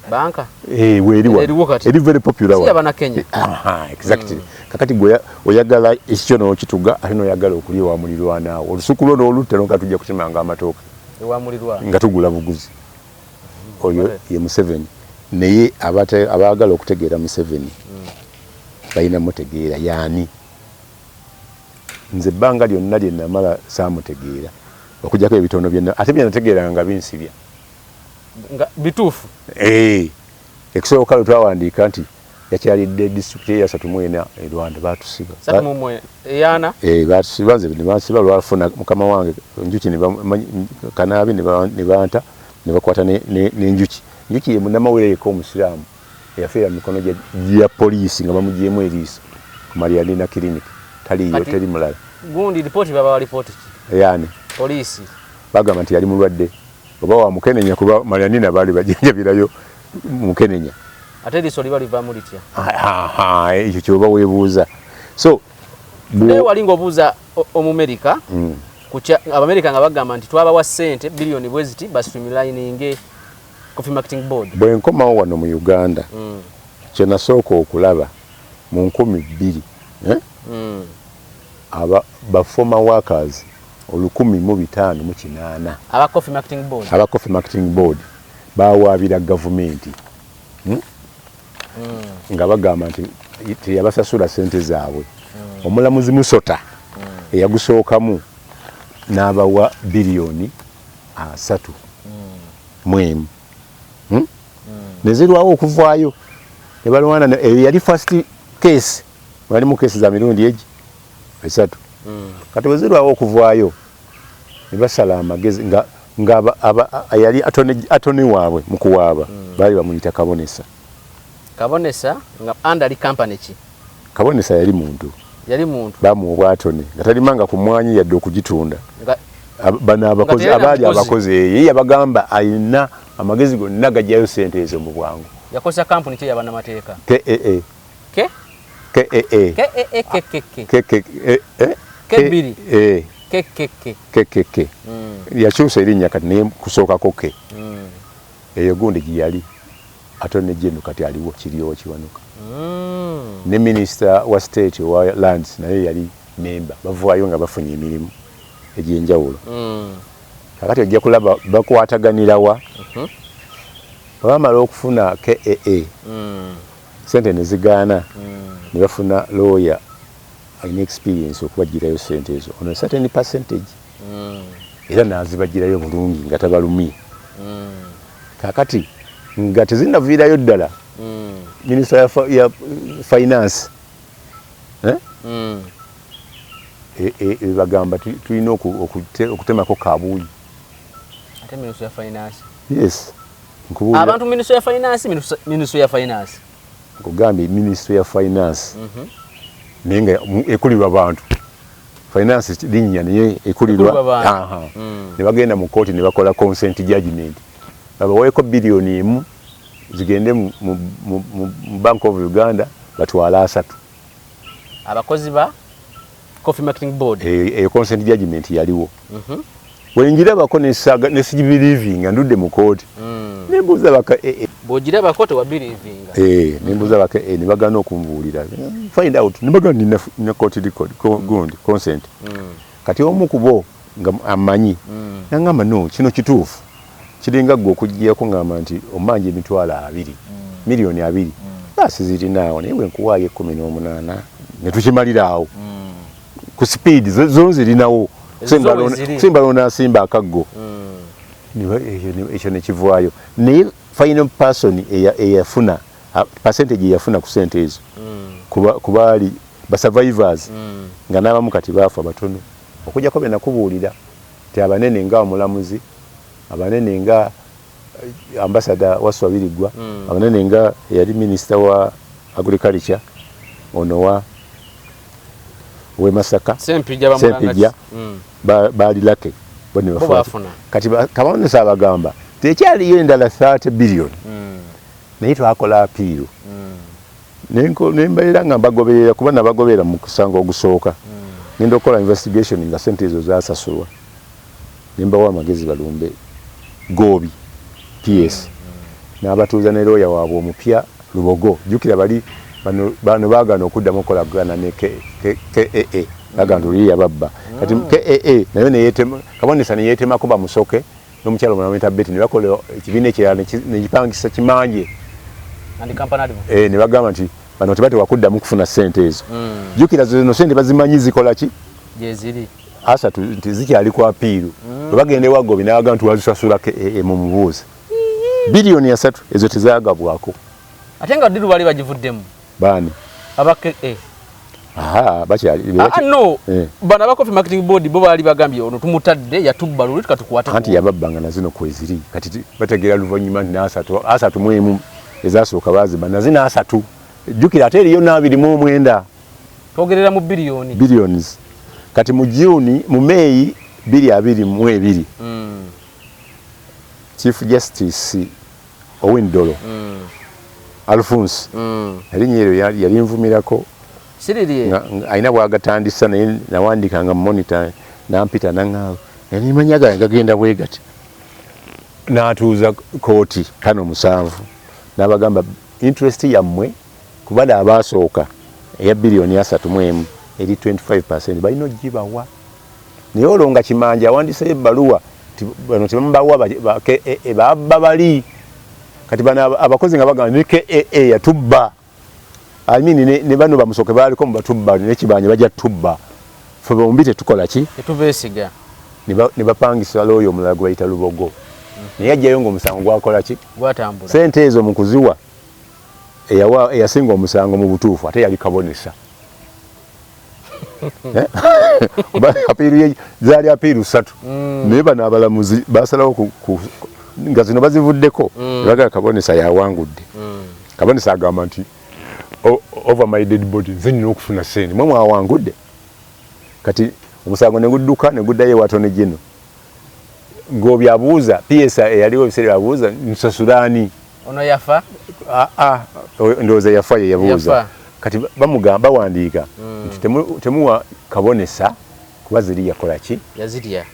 Banka. Eh, weeri wano. Eriwo kati. Eri very popular Si wano. Abanakenya. Aha, exactly. Kakati gwe oyagala ekikyo n'okituga, ate n'oyagala okulya ewa mulirwanaawo, olusuku lwo n'olutta, nga tujja kutemanga amatooke ewamulirwa. Nga tugula buguzi. Oyo ye Museveni. Naye abaagala okutegeera Museveni balina mutegeera yaani. Nze ebbanga lyonna lye namala saamutegeera, okujjako ebitono byonna, ate byenategeeranga nga binsibya. Nga bituufu. Eh, ekusooka lwe twawandiika nti yakyalidde disitulikiti eyasatu mu ena e Rwanda, batusiba. Satu mu eyana. Eh, batusiba. Nze ne bansiba lwafuna mukama wange Njuki, ne Kanaabi ne banta, ne bakwata n'Enjuki. Njuki ye munnamawulire yekka omusiraamu eyafiira mu mikono gya poliisi nga bamugyemu eriiso ku Marianina Clinic. Taliiyo. Teri mulala. Gundi ripooti, babawa ripooti ki? Yani? Poliisi. Bagamba nti yali mulwadde oba wamukenenya, kuba Marianina baali bajanjabirayo mukenenya. Ate eriiso liba livaamu litya? Aha, ekyo kyoba weebuuza. So Naye wali ng'obuuza Omumerika Abamerika nga bagamba nti twabawa ssente biliyoni bwe ziti bastreamlininge Coffee Marketing Board. Bwe nkomawo wano mu Uganda, kyenasooka okulaba mu 2000, eh? Aba ba former workers 1508 Aba Coffee Marketing Board. Aba Coffee Marketing Board bawaabira gavumenti, Nga bagamba nti teyabasasula sente zaabwe. Omulamuzi Musota eyagusookamu n'abawa biliyoni 31, Ne zirwawo okuvaayo, ne balwana. Eyo yali first case. Walimu kesi za mirundi egi esatu. Kati bwe zirwawo okuvaayo, ne basala amagezi nga yali attorney waabwe mu kuwaaba baali bamuyita Kabonesa. Kabonesa nga andali company ki? Kabonesa yali muntu. Yali muntu. Bamuwa obwatone nga talimanga ku mwanyi yadde okugitunda. Bano abakozi abaali abakozi ye yabagamba alina amagezi gonna gajjayo sente ezo mu bwangu. Yakozesa kampuni ki ey'abannamateeka? KAA. K? KAA. KAA KKK. KK eh? K bbiri. Eh. KKK. KKK. Yakyusa erinnya kati naye kusookako K. Eyo gundi gye yali Attorney General kati aliwo Kiryowa Kiwanuka. Ne Minister wa State owa Lands naye yali memba, bavaayo nga bafunye emirimu egy'enjawulo. Kakati ojja kulaba bakwataganirawa. Bwe bamala okufuna KAA, sente ne zigaana, ne bafuna lawyer alina experience okubagirayo sente ezo on a certain percentage, era n'azibagirayo bulungi nga tabalumye. Kakati nga tezinnaviirayo ddala, minisita ya finance, eh? Bagamba tulina okutemako kabuuyi. Ate ministry ya finance? Yes. Abantu ministry ya finance, ministry ya finance. Nkugambye ministry ya finance, naye nga ekulirwa bantu. Finance linnya naye ekulirwa. Ne bagenda mu kooti ne bakola consent judgment, babaweeko 1 biliyoni zigende mu Bank of Uganda, batwale 30. Abakozi ba Coffee Marketing Board. Eyo consent judgment yaliwo. Wenjirabako nesibelievinga, ndudde mu kooti, nembuuza baka Bw'ogirabako tewabelievinga? Nembuuza baka ne bagaana okumbuulira. Find out, ne bagamba nina court record, gundi consent. Kati omu ku bo nga amanyi nangamba, "No, kino kituufu." Kiringa gwe okugyako ngamba nti omanja 20,000, 20 million, baasi zirinaawo, naye bwenkuwaayo 18 ne tukimalira awo ku speed zo zirinawo. Simba lonaasimba akaggo, ekyo nekivaayo. Naye final person eyafuna percentage eyafuna ku sente ezo kubaali basurvivors, nga n'abamu kati baafa batono, okujjako bye nakubuulira ti abanene nga omulamuzi, abanene nga ambassador Wasswa Birigwa, abanene nga eyali minisita wa agriculture ono wa w'e Masaka. Sempijja. Baali lake bo ne bafuna. Kati Kabonesa abagamba tekyaliyo endala 30 billion, naye twakola appeal. Nembeera nga mbagoberera, kuba nabagoberera mu kusango ogusooka. Ngenda okukola investigation nga sente ezo zasasulwa, nembawa amagezi balumbe Goobi PS, n'abatuuza ne looya waabwe omupya Lubogo. Jjukira bali bano baagaana okuddamu okukolagana ne KAA, bagamba nti oli yababba. Kati KAA nayo neyetema, Kabonesa neyetemako bamusoke n'omukyalo omulala bamuyita Betty, ne bakola ekibiina ekirala nekipangisa Kimanje. Ne bagamba nti bano tebateekwa kuddamu kufuna ssente ezo. Jjukira zino sente bazimanyi zikola ki? Gyeziri. 30 nti zikyali ku appeal. Bwe bagenda ewa Goobi n'abagamba nti wazisasula KAA, mu mubuuzi 3 biliyoni ezo tezagabwako. Ate nga ddiru baali bagivuddemu? Baani? Aba KA. Aha, bakyali. Ah, no. Bano aba Coffee Marketing Board bo baali bagambye ono tumutadde, yatubba luli, tukatukwate. Anti yababbanga na zino kweziri. Kati bategeera luvannyuma nti n'asatu, 31 ezasooka baazibba, na zino 30. Jjukira ate eriyo n'29. Twogerera mu biliyoni. Billions. Kati mu June, mu May 2022, Chief Justice Owiny Dollo Alphonse, erinnya eryo yali nvumirako. Siririe. Alina bwagatandisa, naye nawandikanga mu Monitor, nampita naŋŋamba erimanya gange gagenda bwe gati. N'atuuza kooti kano 7 n'abagamba interest yammwe kubala abaasooka eya 31 biliyoni eri 25%, balina ogibawa. Naye olwo nga Kimanja awandiseyo ebbaluwa nti bano tebamubawa, KAA babba bali. Kati bano abakozi nga bagamba ne KAA yatubba, I mean, ne bano bamusoke baaliko mu batubba, ne Kibanja bajja tubba, ffe bombi tetukola ki? Tetubeesiga. Ne bapangisa looya omulala gwe bayita Lubogo, naye ajjayo ng'omusango gwakola ki? Gwatambula. Sente ezo mu kuziwa eyawa eyasinga omusango mu butuufu ate yali Kabonesa. Eh? Kuba appeal zaali appeal 3, naye bano abalamuzi basalawo nga zino bazivuddeko, mm. Bagala Kabonesa yawangudde. Kabonesa agamba nti Over my dead body, nze nina okufuna sente, mwe mwawangudde. Kati omusango ne gudduka ne guddayo ewa Attorney General. Ngobi abuuza PS eyaliwo ebiseera, abuuza nsasulaani? Ono yafa. Ah, ah, ndowooza yafa, ye yabuuza. Kati bamugamba, bawandiika nti temuwa Kabonesa kuba ziri yakola ki? Yazirya.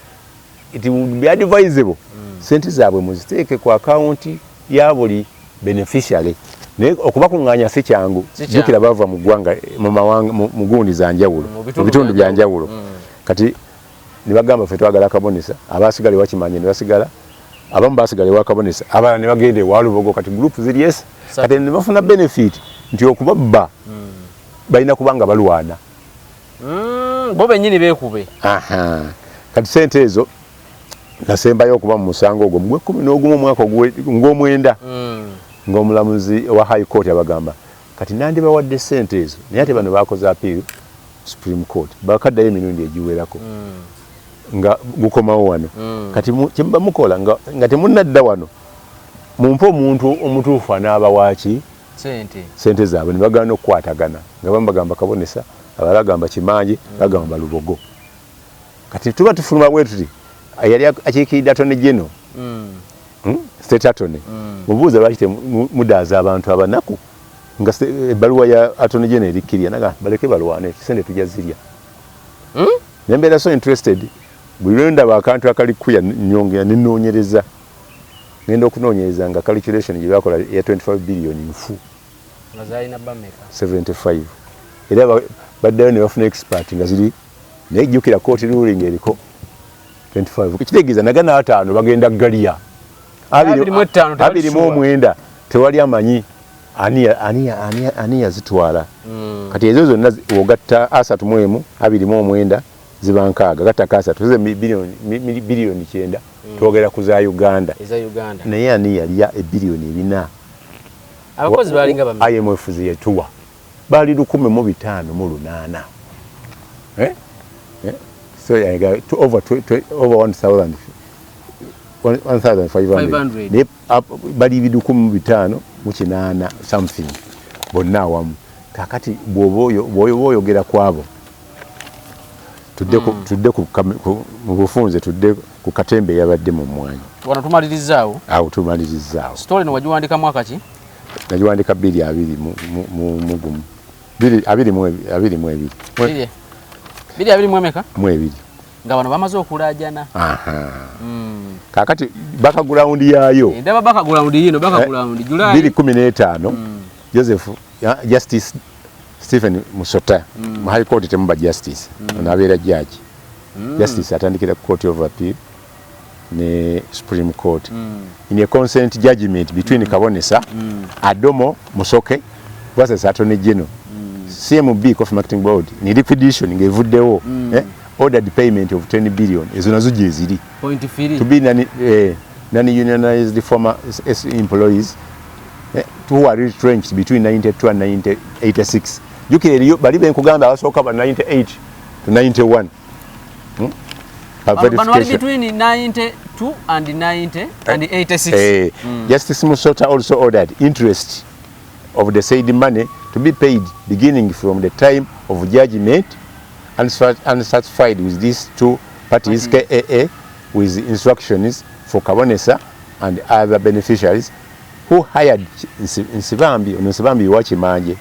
It would be advisable sente zaabwe muziteeke ku akawunti ya buli beneficiary, naye okubakuŋŋaanya si kyangu. Jjukira bava mu ggwanga, mu mawanga, mu gundi za njawulo, mu bitundu bya njawulo. Kati ne bagamba, ffe twagala Kabonesa. Abasigala ewakimanye ne basigala, abamu basigala ewa Kabonesa, abalala ne bagenda ewa Lubogo. Kati group ziri esi. Kati ne bafuna benefit nti okubabba balina kuba nga balwana. Bo bennyini beekube. Kati sente ezo nasembayo okuba mu musango ogwo mu gwekumi n'ogumu omwaka ng'omwenda, ng'omulamuzi wa High Court abagamba, kati nandibawadde sente ezo, naye ate bano bakoze appeal Supreme Court, bakaddayo emirundi egiwerako nga gukomawo wano. Kati kyemuba mukola nga temunnadda wano, mumpe omuntu omutuufu anaaba waaki sente zaabwe. Ne bagaana okukwatagana, nga bamu bagamba Kabonesa, abalala bagamba Kimanje, bagamba Lubogo. Kati tuba tufuluma bwe tuti, yali akiikiridde Attorney General, State Attorney, mubuuza lwaki mudaaza abantu abanaku nga ebbaluwa ya Attorney General erikkirya naga baleke balwane, sente tujja zirya. Nembeera so interested, buli lwe ndaba akantu akali kuya nyongera nenoonyereza, ngenda okunoonyereza nga calculation gye bakola ya 25 billion nfu. Nga zalina bameka? 75. Era baddayo ne bafuna expert nga ziri, naye jjukira court ruling eriko 25, kitegeeza naga n'ataano bagenda galya. 25. 29 tewali amanyi ani yazitwala. Kati ezo zonna ogatta 31, 29 ziba 60, gattako 3 ze biliyoni 90. Twogera ku za Uganda. Eza Uganda. Naye ani yalya ebiliyoni 400? Abakozi balinga bameka? IMF zeyetuwa baali 1508. Eh? Eh? So yeah, over 1000, 1500. 500. Naye bali 1508 something bonna awamu. Kakati bw'oba oyogera ku abo, tudde mu bufunze, tudde ku katembe eyabadde mu mmwanyi. Wano tumalirizaawo. Awo tumalirizaawo. Story no wagiwandika mwaka ki? Nagiwandika 2021, 2022. 2020 emeka? Mu ebiri. Nga bano bamaze okulaajana. Aha. Kakati background yaayo. Ndaba background yino, background July 2015. Joseph Justice Stephen Musota, mu High Court temuba justice, ono abeera judge. Justice atandikira ku Court of Appeal ne Supreme Court. In a consent judgment between Kabonesa, Adomo Musoke versus Attorney General, CMB, Coffee Marketing Board, ni liquidation ng'evuddewo, ordered payment of 10 billion, ezo nazo gye ziri, point three, to be non-unionized former employees who are retrenched between 92 and 1986. Jjukira eriyo bali benkugamba abasooka ba 98 to 91. Bano bali between 92 and 90 and 86. Justice Musota also ordered interest of the said money to be paid beginning from the time of judgment, unsatisfied with these two parties, KAA with instructions for Kabonesa and other beneficiaries who hired Nsibambi, ono Nsibambi wa Kimanje,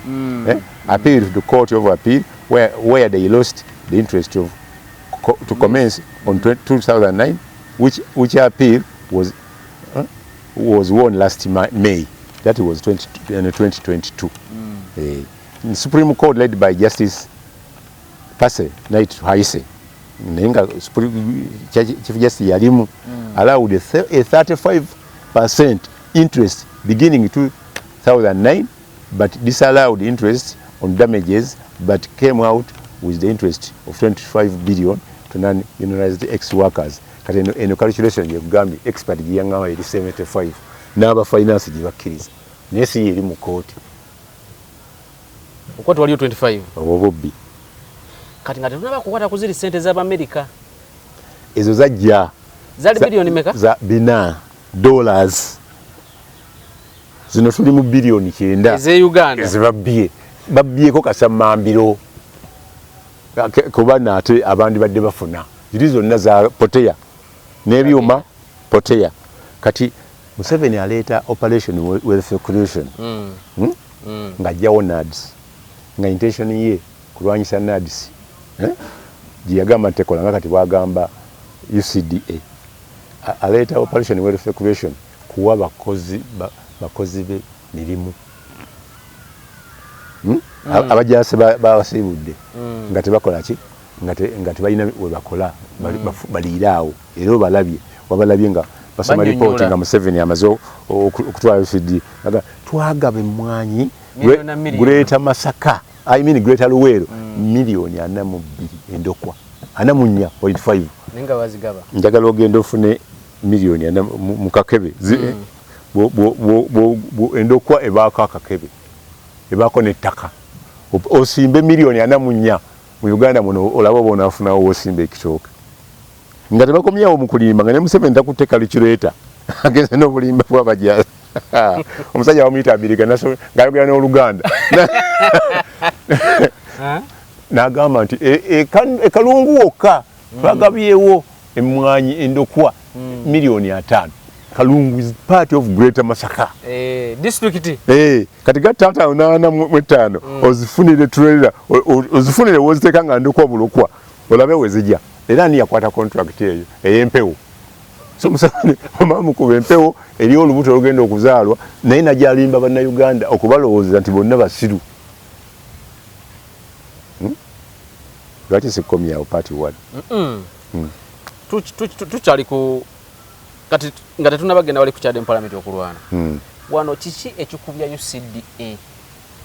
appealed to the Court of Appeal where they lost the interest of to commence on 2009, which appeal was won last May. That was 2022. Supreme Court led by Justice Percy Night Tuhaise, naye nga Chief Justice yalimu, allowed a 35% interest beginning 2009 but disallowed interest on damages, but came out with the interest of 25 billion to non-unionized ex-workers. Kati eno calculation yekugambye expert gyeyaŋŋamba eri 75, n'aba finance gye bakkiriza, naye si eri mu kooti. Okwati waliyo 25. Obwo bubbi. Kati nga tetunaba kukwata ku ziri sente z'Abamerika. Ezo zajja. Zali biliyoni meka? Za $400. Zino tuli mu biliyoni 90. Ez'e Uganda. Ezibabbye. Babyeko kasamambiro kuba naate abandi badde bafuna ziri zonna za poteya n'ebyuma poteya. Kati Museveni aleeta Operation Wealth Creation, Ng'ajjawo NAADS, nga intention ye kulwanyisa NAADS, eh? Gye yagamba nti tekola, nga kati bwagamba UCDA. Aleeta Operation Wealth Creation kuwa bakozi be mirimu, Abajase babasiibudde nga tebakola ki, nga tebalina we bakola, baliire awo. Era obalabye, wabalabye nga basoma ripooti nga Museveni amaze okutwala UCD, twagaba emmwanyi Greater Masaka, I mean Greater Luweero, 42 miliyoni endokwa 44.5. Njagala ogenda ofune 40 miliyoni mu kakebe. Endokwa ebaako akakebe, ebaako n'ettaka. Osimbe 44 miliyoni mu Uganda muno, olaba oba onaafunawo wosimba ekitooke. Nga tebakomyewo mu kulimba, nga ne Museveni takutte calculator, agenze n'obulimba bw'abajazi. Omusajja bamuyita Abiriga, ng'ayogera n'Oluganda, n'agamba nti ekalungu wokka twagabyewo emmwanyi endokwa 50 miliyoni. Kalungu is part of Greater Masaka. District. Kati gatta 54 na 5, ozifunire trailer, ozifunire woziteeka nga ndokwa bulokwa, olabe wezijja. Era ani yakwata contract eyo ey'empewo? So Museveni omamukuba empewo eri olubuto olugenda okuzaalwa, naye najalimba Bannayuganda okubalowooza nti bonna basiru. Lwaki sikomyawo part one? Tukyali ku kati nga tetunabagenda wali kukyadde mu palamenti okulwana. Wano kiki ekikubya UCDA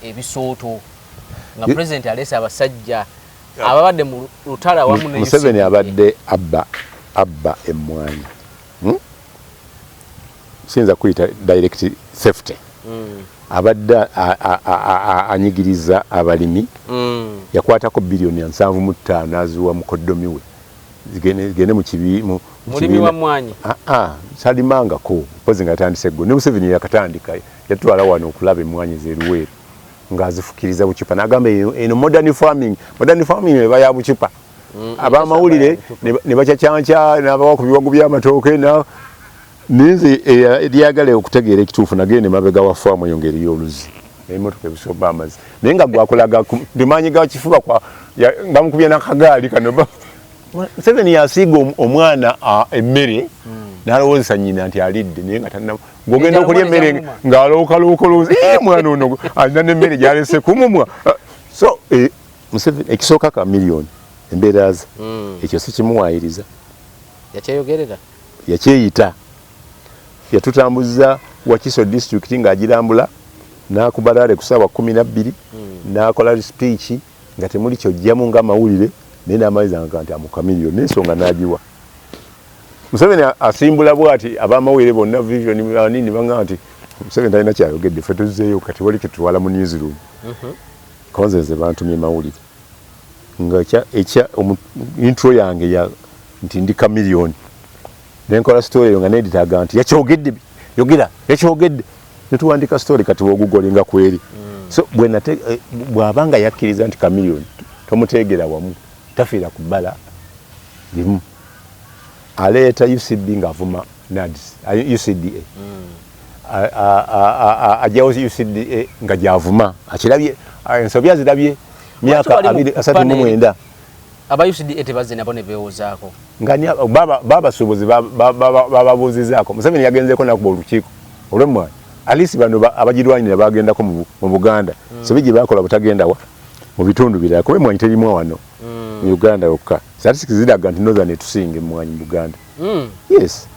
ebisooto nga president aleese abasajja ababadde mu lutalo awamu ne Museveni abadde abba emmwanyi, Siyinza kuyita direct theft. Abadde anyigiriza abalimi. Yakwatako 75 biliyoni n'aziwa mukoddomi we zigende mu kibi mu Mulimi wa mmwanyi. Salimangako mpozi nga yatandise eggo ne Museveni yakatandika. Yatwala wano okulaba emmwanyi z'eruweero ng'azifukiriza bucupa, n'agamba eno modern farming. Modern farming eba ya bucupa. Abamawulire ne bacacanca n'abawa ku biwagu by'amatooke. Ninze eryagala okutegeera ekituufu, nagenda emabega wa faamu eyo ng'eriyo oluzzi, emmotoka ebisomba amazzi, naye nga gwakulaga bimaanyi ga kifuba kwa bamukubye n'akagaali kano. Museveni yasiiga omwana emmere n'alowoozesa nnyina nti alidde, naye nga tanna. Ng'ogenda okulya emmere ng'alookalookalooza, mwana ono alina n'emmere gy'alese kumumwa. So Museveni ekisooka ka miliyoni embeera ze, ekyo sikimuwaayiriza. Yakyeyogerera. Yakyeyita. Yatutambuza Wakiso District ng'agirambula n'akuba rally ku ssaawa 12, n'akola speech nga temuli kyojjamu ng'amawulire, naye n'amaliza nga nti amukamiliyoni n'ensonga n'agiwa. Museveni asimbula bw'ati abamawulire bonna, Vision, ani, ne baŋŋamba nti Museveni talina kyayogedde, ffe tuzzeeyo kati wali kyetutwala mu newsroom. Konze nze bantumye mawulire nga ekya intro yange ya nti ndi Chameleone, nenkola story eyo nga neditaga nti yakyogedde, yogera yakyogedde, netuwandika story. Kati wogugolinga kweri. So bw'aba nga yakkiriza nti Chameleone tomuteegera wamu, tafiira ku bbala limu. Aleeta UCB ng'avuma NAADS, UCDA. Ajjawo UCDA nga gyavuma, akirabye ensobi azirabye myaka Lwaki wali mu 39. Aba UCDA tebazze nabo ne beewozaako? Nga babasuubuzi bababuuzizaako. Museveni yagenzeeko nakuba olukiiko olw'emmwanyi alisi bano abagirwanirira bagendako mu Buganda. Sobi gye bakola butagenda wa mu bitundu birala, kuba emmwanyi terimwa wano mu Uganda yokka. Statistics ziraga nti Northern etusinga emmwanyi mu Buganda. Yes.